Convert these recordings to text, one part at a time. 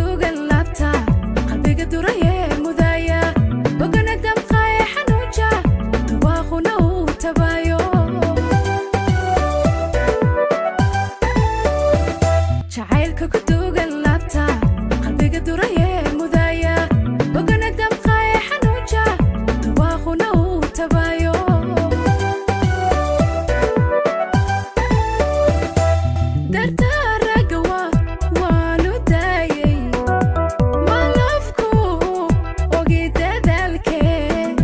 Duugan laabta, qalbiga duraye mudaya, bogana damqaye xanuuja, duwaaquna uu tabayo. Jacaylka ku duugan laabta, qalbiga duraye mudaya, bogana damqaye xanuuja, duwaaquna uu tabayo. Darta ragga waanu daayay, malafku ogi dadaalkee.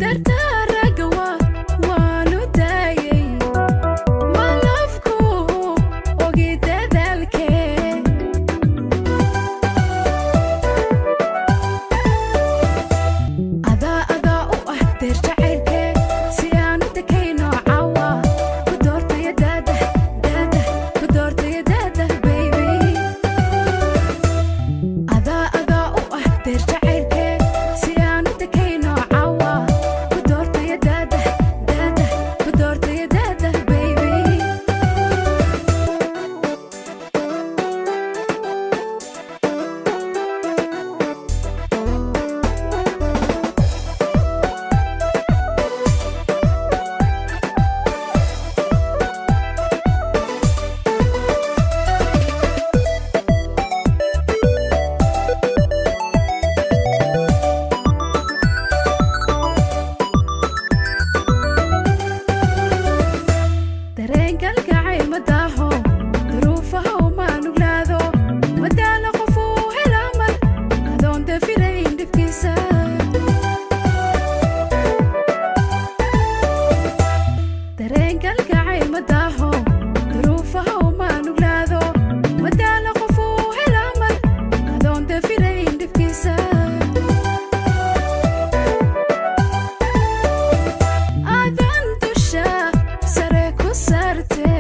Darta ragga waanu daayay, malafku ogi dadaalkee. Adaa adaa u ah deer jacaylkee, si aan u dekayno cawa ku doortaya daadah daadah, ku doortaya daadah baby. Adaa adaa u ah deer jacaylkee, si aan u dekayno cawa ku doortaya daadah daadah, ku doortaya daadah baby. Dareengalgacayl ma daaho, duruufaha uma nuglaado, madaala qof uu helaa mar adoon dafirayn dhibkiisa. Dareengalgacayl ma daaho, duruufaha uma nuglaado, madaala qof uu helaa mar adoon dafirayn dhibkiisa. Aadan dusha sare ku saarte.